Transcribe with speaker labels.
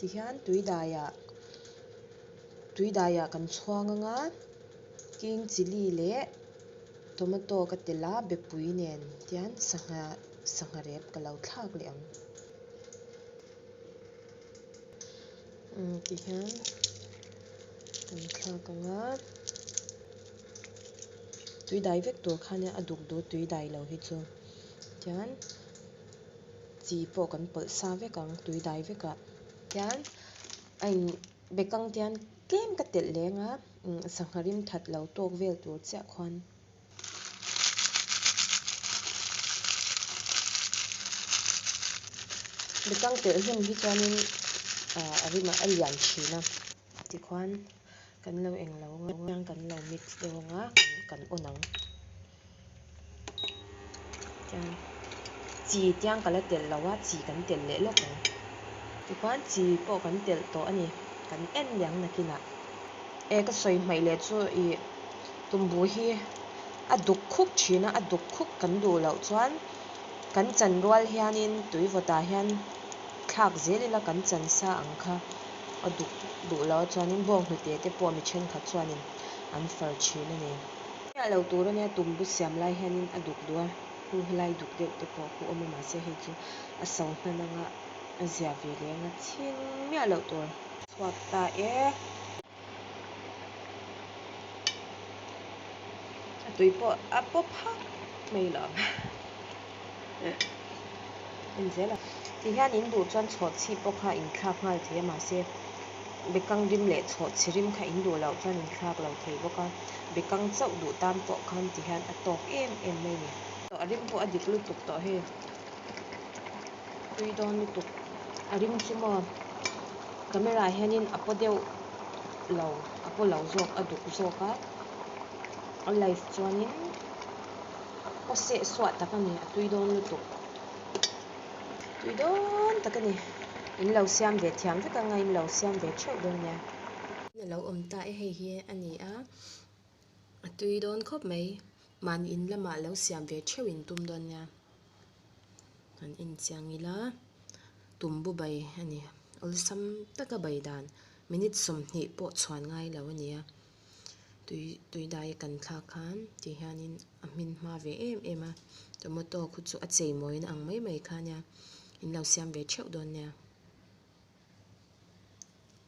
Speaker 1: Tihian tuidaiah tuidaiah kan chhuang anga king chilli leh tomato ka telh a bepui nen tian sangha sangha rep ka lo thlak leh ang. Umm tihian kan thlak ang a tui dai vek tur kha nia a duk duh tui dai lo hi chu tian chi pawh kan pawlh sa vek ang tui dai vek ah tian a in bekang tian tlem ka telh leng a umm sangha rim that lo tawk vel tur chiah khuan. Bekang telh hnem hi chuanin ah a rim a lian thin a tikhuan kan lo eng lo ang a kan lo mix deuh ang a kan on ang tiang chi tiang ka la telh lo a chi kan telh leh lawk ang tikhuan chi pawh kan telh tawh a ni kan en leh ang nakinah e ka sawi hmaih leh chu ih tumbu hi a duk khup thin a a duk khup kan duh loh chuan kan chan rual hianin tui vawtah hian thlak zel ila kan chan sa ang kha a duk duh loh chuanin bawnghnute te pawh mi thenkhat chuanin an far thin a ni. Miah lo tur ania tumbu siam lai hianin a duk duh a khu helai duk deuh te pawh khu awm a mahse hei chu a so hnan anga a zia ve leh anga chhin miah loh tur. Chhuak ta e. A tui pawh a pawp hak mai lo ang en zel a. Ti hian in duh chuan chhawhchhi pawh kha in thlak nghal thei a mahse bekang rim leh chhawhchhi rim kha in duh loh chuan in thlak lo thei bawk a bekang chauh duh tan pawh khan ti hian a tawk em em mai a ni. A rim pawh a dik lutuk tawh hei. Tui dawn lutuk a rim chu maw camera ah hianin a paw deuh lo a paw lo zawk a duk zawk a a live chuanin paw seh suah tak a ni a tui dawn lutuk tui dawn tak a ni in lo siam ve thiam vek anga in lo siam ve theuh dawn nia. A lo awm ta e hei hi a ni a a tui dawn khawp mai mahni in lamah lo siam ve theuh in tum dawn nia. Han en chiang ila tumbu bai a ni awlsam taka bai dan minute 20 pawh chhuan ngai lo a ni a tui tui dai kan thlak khan ti hianin a hmin hma ve em em a tomato khu chu a chei mawina ang mai mai kha ania in lo siam ve theuh dawn nia.